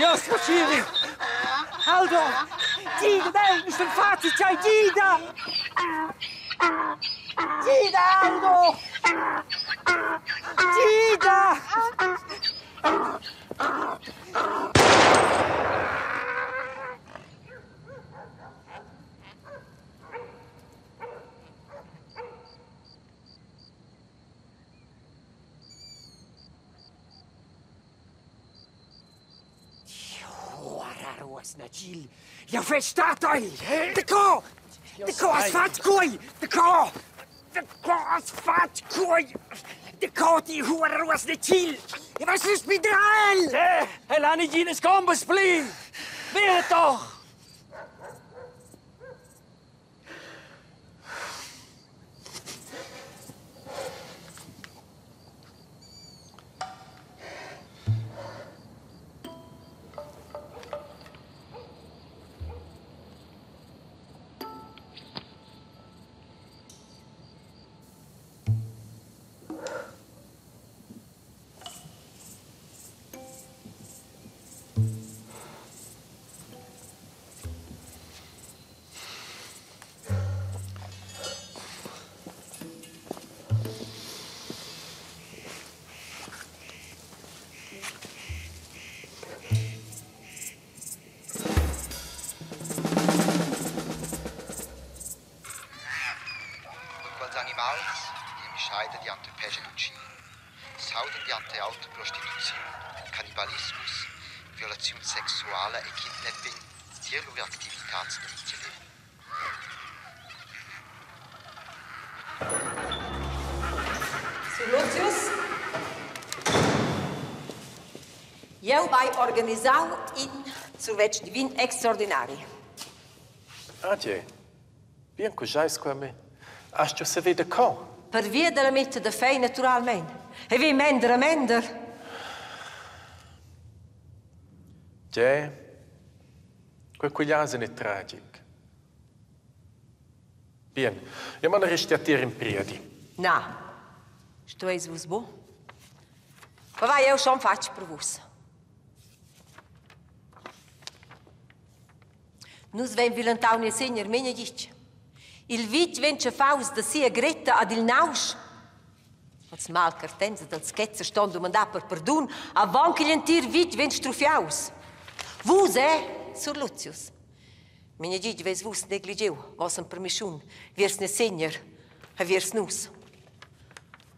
Dios pertgiri! Aldo! Gida dai, nus vein fatg tgei, gida! Gida, Aldo! Gida! Jau fetsch stat ei! Daco? Daco has fatg quei? Daco? Daco has fatg quei? Daco ti huara ruas de tgil? E vas lu spindrar el! El ha neginas combas pli! Via doch! Cun quels animals ina mischeida denter pèsch ed utschi, s'audan denter auter prostituziun, cannibalismus, violaziun sexuala e kidnapping tier lur activitads da mintga di. Sur Lucius? Jeu vai organisau in survetsch divin extraordinari. Ah, tgei? Bien cuschais qua me. Hast du saver da co? Pervia dalla metta da fei naturalmein. E vi mender a mender. Tgei? Quei cugliasen è tragic. Bien, io man resti a tier in priedi. Na, stueis vus bu? Ma vai, eu schon fatg per vus. Nus vein vilentau Niessegner memia ditg. Il vitg vegn tschaffaus da sia gretta ad il nausch. Els malcartents dals chets ston dumandar per perdun avon ch'igl entir vitg vegn strufiaus. Vus, eh, sur Lucius? Memia ditg veis vus negligiu vossa empermischun viers Niessegner e viers nus.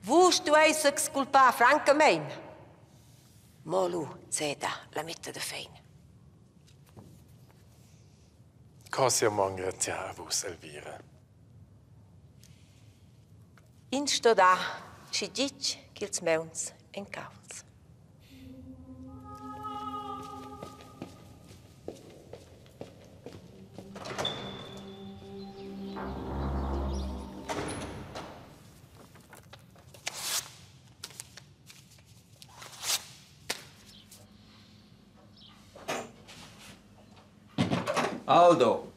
Vus stueis exculpar francamein. Mo lu ceda la metta da fein. Co sia mo engraziar a vus, Elvira. Ins sto dar schi ditg ch'ils mauns ein caulds. Aldo!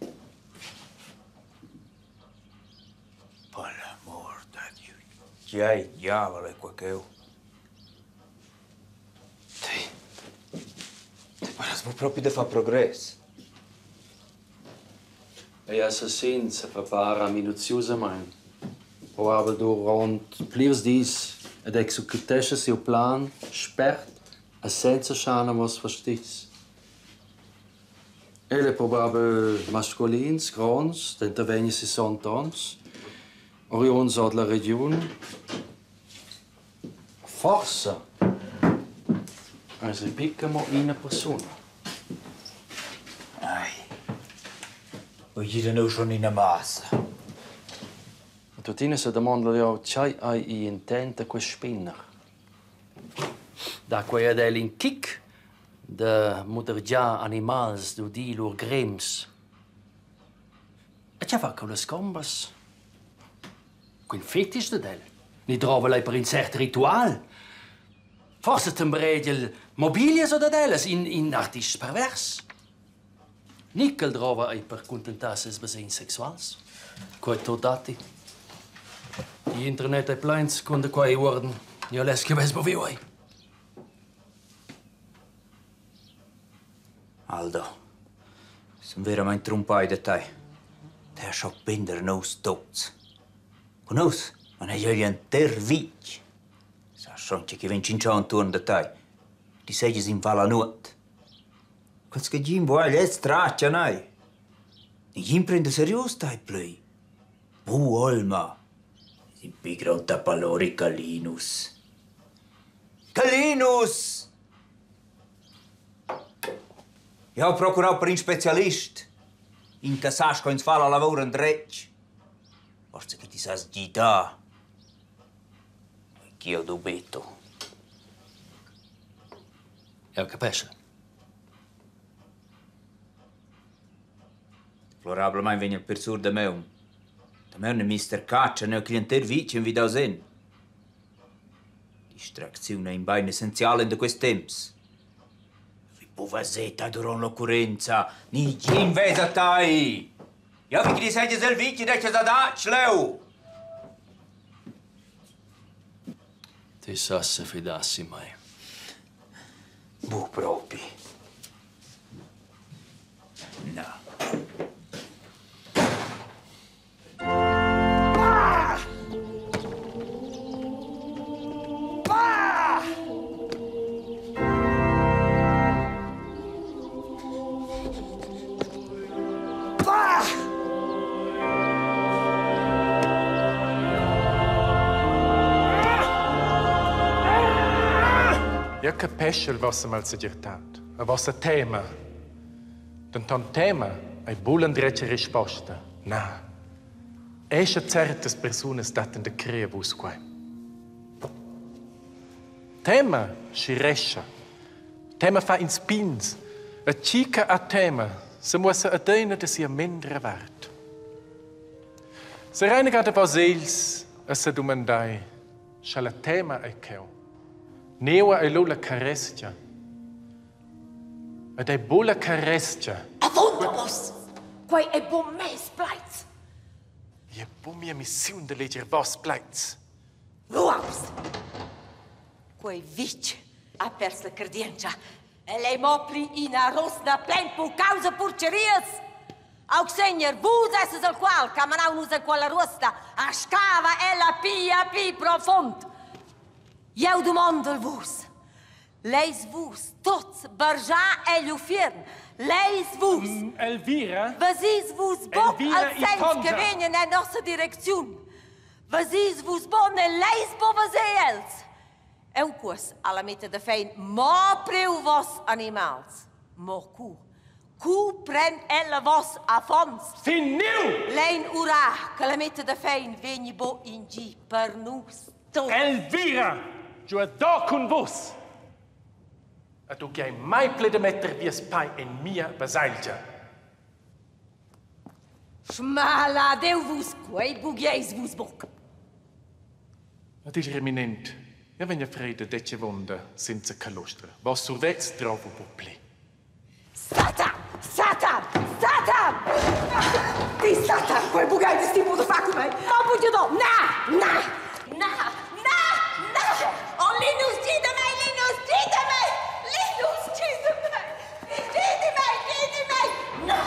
Per l'amor da Dieu, tgei diavel ei quei cheu? Ti, ti paras buc propi da far progress. Igl assassin seprepara minuziusamein, probabel duront plirs dis ed executescha siu plan spert e senza schar anavos fastitgs. El ei probabel masculins, gronds, denter vegn e sessont'onns, oriunds ord la regiun. Forsa eis ei buca mo ina persuna. Ai, oi gira neu schon ina massa. E tuttina sedamondel jeu tgei ei igl intent da quei spinner. Da quei ad el in kick da mudergiar animals d'udir lur grems. E tgei fa cun las combas? Quel fetisch dad el. Ni drova el per in cert ritual. Forsa tembregia el mobilias o dad ellas, in, in artist pervers. Ni ch'el drova ei per cuntentar ses basegns sexuals. Quei tot datti. Igl internet ei pleins cun da quei uorden. Io less che vess buviu ei. Aldo, sun veramaing trumpai da tai. Ti has schau pender nus tuots. Cun nus manegia igl enter vitg. Sas schon tge che vegn tschintschau entuorn da tai. Ti seigis in valanuot. Quels che gin buca gliez tratgan ei. Negin prenda serius tai pli. Bu olma. In pli grond tapalori che Linus. Che Linus! Jau ho procurau per in specialist. In che sa sco ins fa la lavur endretg. Forsa che ti sas gidar. Ch'jeu dubito. Eu capescha. Deplorablamein vegn el per sur damaun. Damaun è mister Catscha neu ch'igl entir vitg envidaus en. Distracziun ei in bein essenzial en da quels temps. Vi po veser tei duront l'occurrenza, nigin vesa tei. Jau vi che ti seigis el vitg ed esches adatg leu. Ti sas sefidar sin mei. Buc propi. Na. Jeu capeschel vossa malsegirtad, la vossa tema. Denton tema ei buc l'endretga risposta. Na. Escha certas persunas dattan da crer a vus quei. Tema schirescha. Tema fa ins pigns. E tgi che ha tema semuossa adina da sia mendra vart. Sereiniga davos egls e sedumandai, sche la tema ei cheu. Neua ei lu la carezia. Ed ei buc la carezia. Avunda vos! Quei ei buc mes plaids. Ei buc mia missiun da leger vos plaids. Ruaus! Quei vitg ha pers la cardientscha. El ei mo pli ina rosna plein puccaus e purcherias. Augsegner, vus esses el qual che ha manau nus en quella ruosta, a scava ella pia pli profund. Jeu dumondel vus, leis vus tuts bargiar egl uffiern? Leis vus? Elvira? Vesis vus buc Elvira als segns che Itonda! vegnan en nossa direcziun? Vesis vus bon e leis buc veser els? Eu cuors alla metta da fein mo priu vos animals. Mo cu? Cu pren ella vos affons? Finiu! Lein urar che la metta da fein vegni bo in gi per nus tuts. Elvira! Giu do cun vus! E tu che hai mai pli da metter vies pai en mia baselgia. Schmaladeu vus, quei bugieis vus buc. Ed igl reminent, jeu vegn a freida detg avonda senza calostra. Vos survetschs drovo buc pli. Satan! Satan! Satan! Ti Satan, quei bugheis ti buca far cun mei. Ma bugia do! Na! Na! Na! Na! Na! Oh Linus, gida mei! Linus, gida mei! Linus, gida mei! Gidi mei! Gidi mei! Na!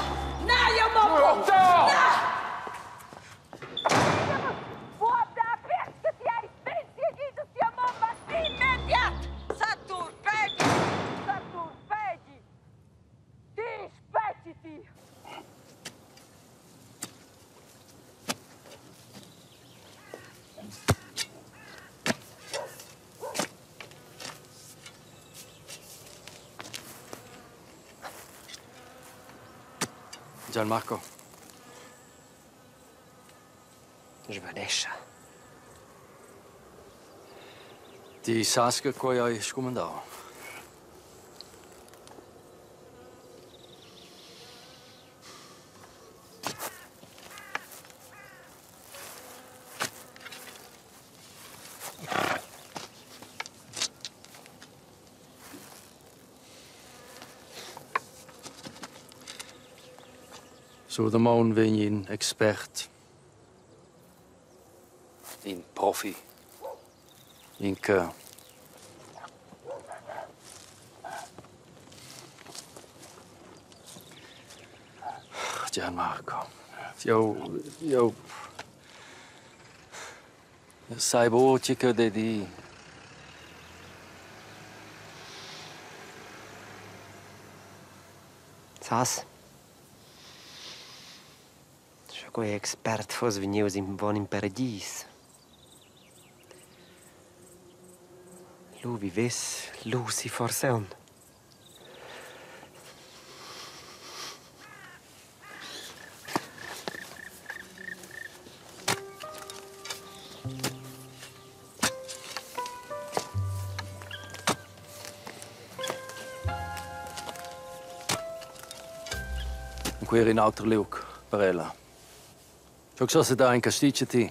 Na, io mo buc! Na! Gianmarco. Svanescha. Ti sas che quei ei scumandau. Sur damaun vegn in expert, in profi, in che Gianmarco. Eu sai buc tge ch'jeu dei dir. Sas? Sche quei expert fuss vegnius in von in paradies. Lu vivess Lucy forse aunc. Quei era in auter liug per ella. Jeu so se da in castitg a ti.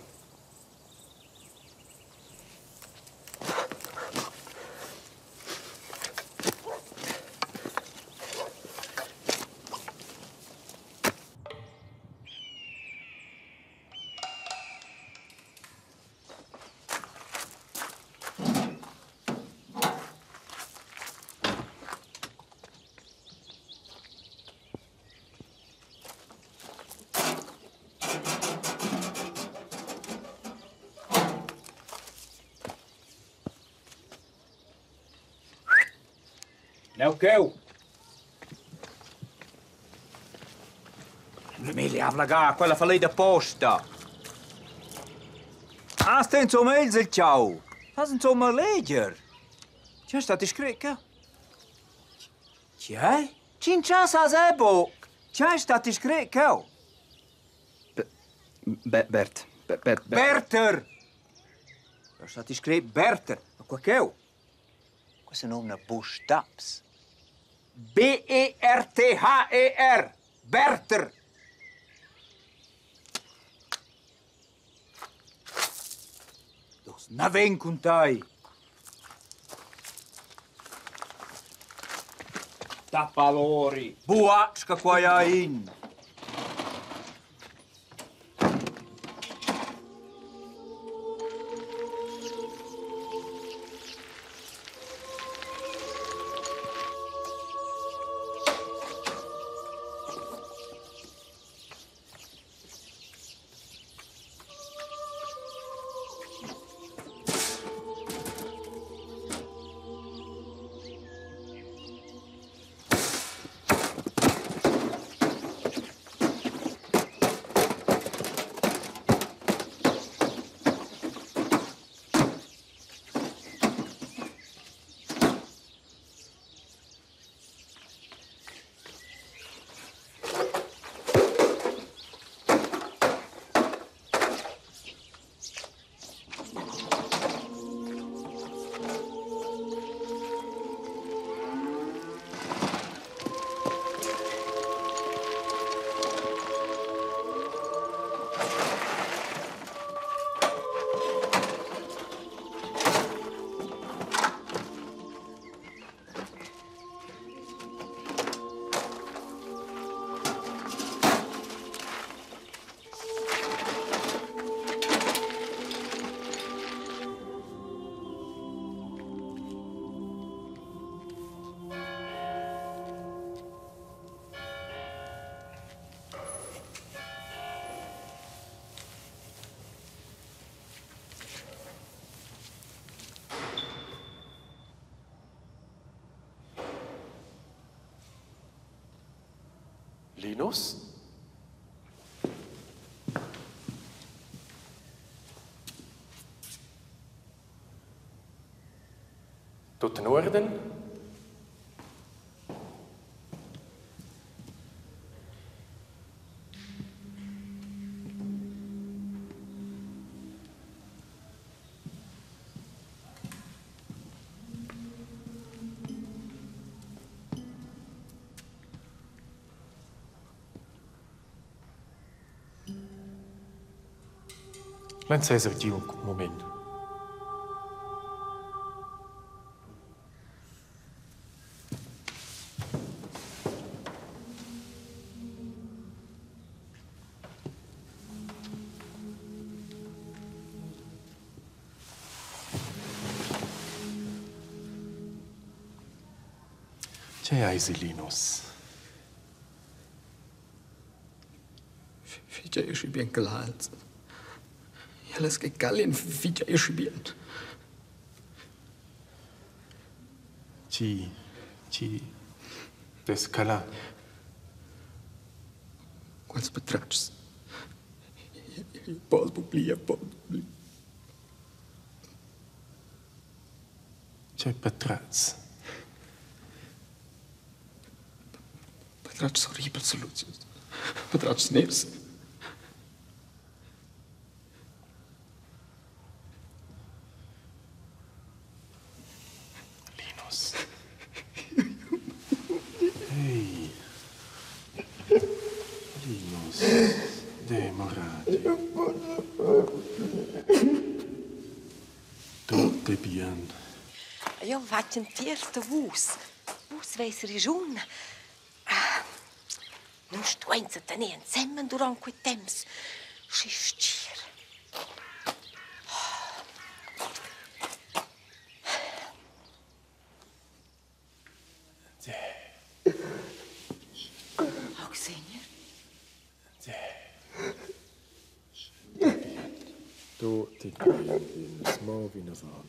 Neu cheu! Emilia, avla quella fa lei da posta. Ah, sta insomma els il ciao. Fas insomma leger. C'è stato scritto? C'è? Cincia sa sebo. C'è stato scritto? Be Bert. Be Bert. Berter! Da stato scritto Berter. Ma qua cheu? Questo nome è Buchstabs. B-E-R-T-H-E-R. Berter. Dos naven cun tai. Tappalori. Buatschka qua ja in. Linus? Tut en uorden? Lein seser giu un mument. Tgei eisi, Linus? Fitg aschi bien che els. Ellas che calien fitg aschi bien. Chi, chi dess calar? Quels patratgs. Jeu pos buc pli, jeu pos buc pli. Tgei patratgs? Patratgs horribels, Lucius. Patratgs ners. Linus. Hey. Linus. Demorati. Tut è bien. Io faccio un tier da vus. Vus veis ragiun. Nus stuein setener ensemen duront quei temps. Schi stgir. Aug Segner. Tut in bien, Linus, mo vinavon.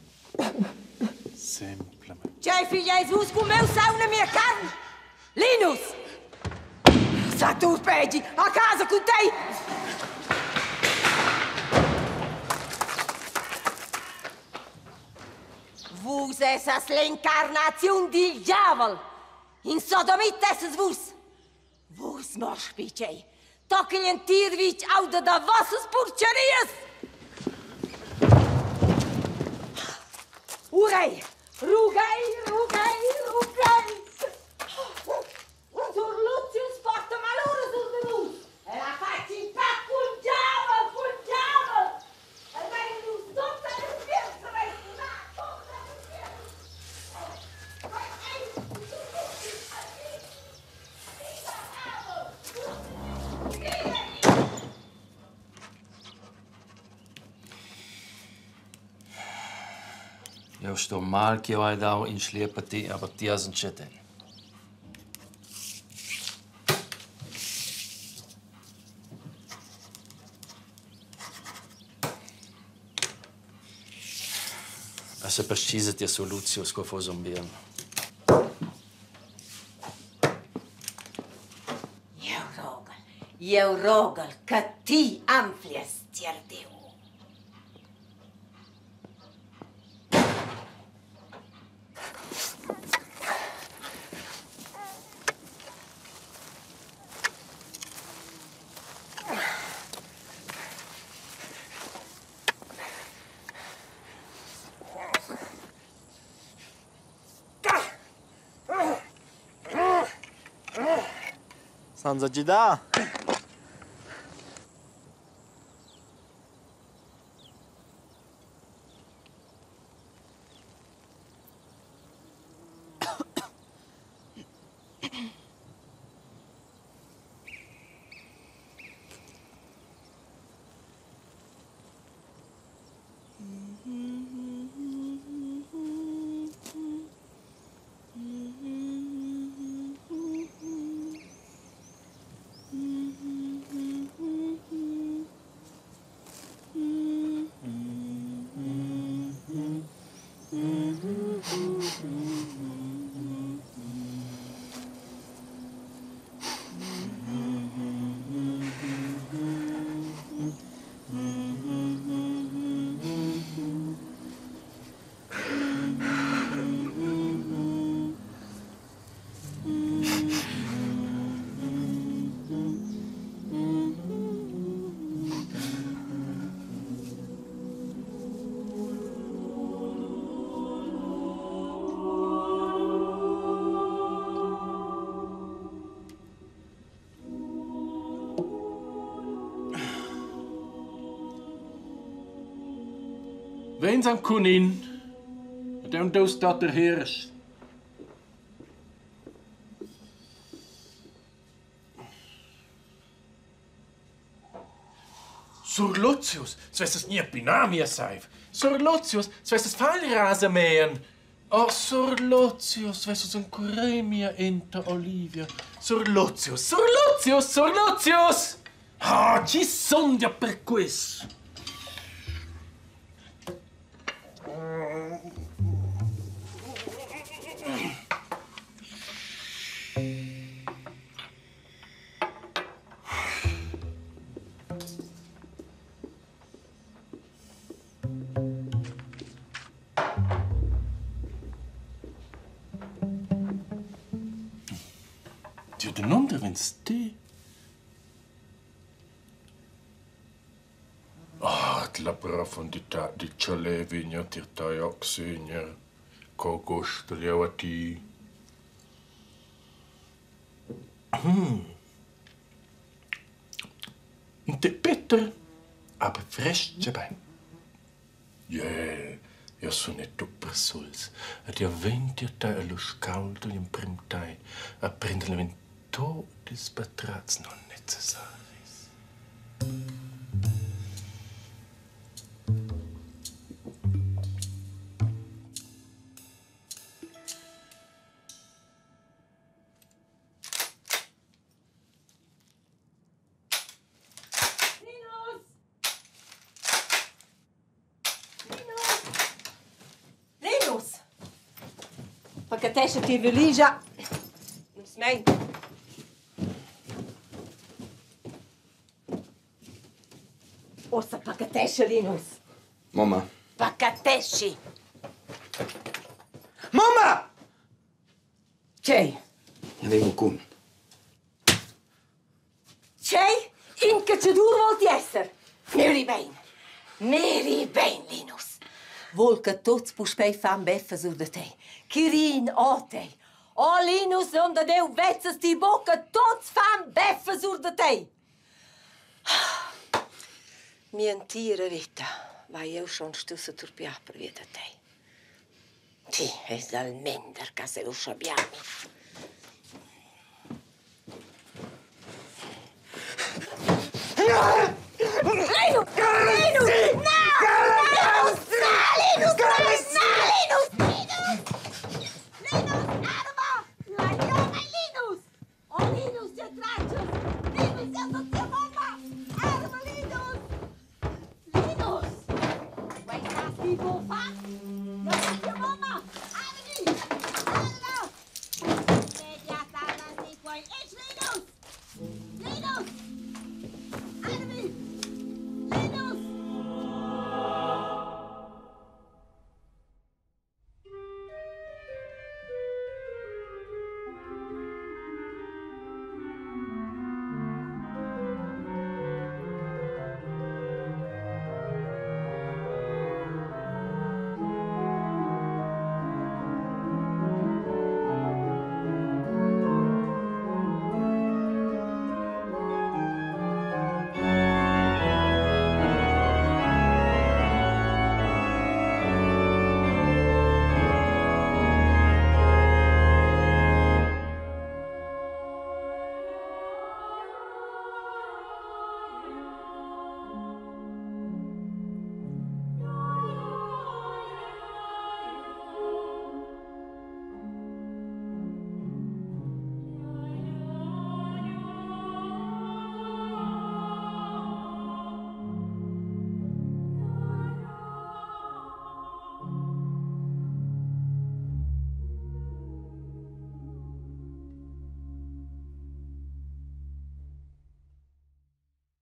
Semplamein. Tgei figliais vus cun meu saun e mia carn? Linus! Sa tu pegi, a casa cun tei! Vus essas l'incarnaziun dil diavel! In sodomit essas vus! Vus mo spitgei! Tocca igl entir vitg auda da vossas purtgerias! Urei! Rugei, rugei, rugei! Sur Lucius porta malura sur de nus! El ha fatg in pac cul diavel, cul diavel! El vegn nus tuts en il fier, saveis vus tuts en il fier! Quei ei Sur Lucius a ti! Jeu sto mal ch'jeu hai dau in schliep a ti, aber ti has entschiet en. E seperstgisa ti a sur Lucio sco fuss unviern. Jeu rogel, jeu rogel che ti anflies tier Diu. Senza gidar. Vegns am cunin ed aunc dus dat der Hirsch. Sur Lucius, svessas gnir pinà mia saiv. Sur Lucius, svessas fal il rasamäen. Oh, Sur Lucius, svessas encurir mia enta Olivia. Sur Lucius, Sur Lucius, Sur Lucius! Ah, ci son ja per quis? Dio, danunder vegns ti? Ah, la profondità di Chalè vegna tier tai hoc, Segner, co gustel jeu a ti. Un tec bitter, aber frestga bein. Jeu, jeu sun è tut persuls ed jeu vegn tier tei allu scaulda gl'emprem tei a prender naven tut ils patratgs nunnecessaris. Linus! Linus! Pacatescha ti valigia. Nus mein. Ussa pacatescha, Linus. Mamma. Pacateschi. Mamma! Tgei? Vengo cun. Tgei? In catschadur vul ti esser? Miri bein! Miri bein, Linus! Vul che tuts puspei fan beffas sur da tei. Quirin, oh tei! Oh Linus, non da Deu vezzas ti buca, tuts fan beffas sur da tei! Mia entira veta vai jeu schon stuiu seturpiar pervia da tei. Ti eis dal mender che has uschè biami. Linus! Linus! Na! Linus! Na, Linus! Na, Linus! Linus! Linus, arma! La chiama Linus! Oh, Linus, ti traccias! Linus, siamo tia mamma! Arma, Linus! Linus! Quei sas ti bu far?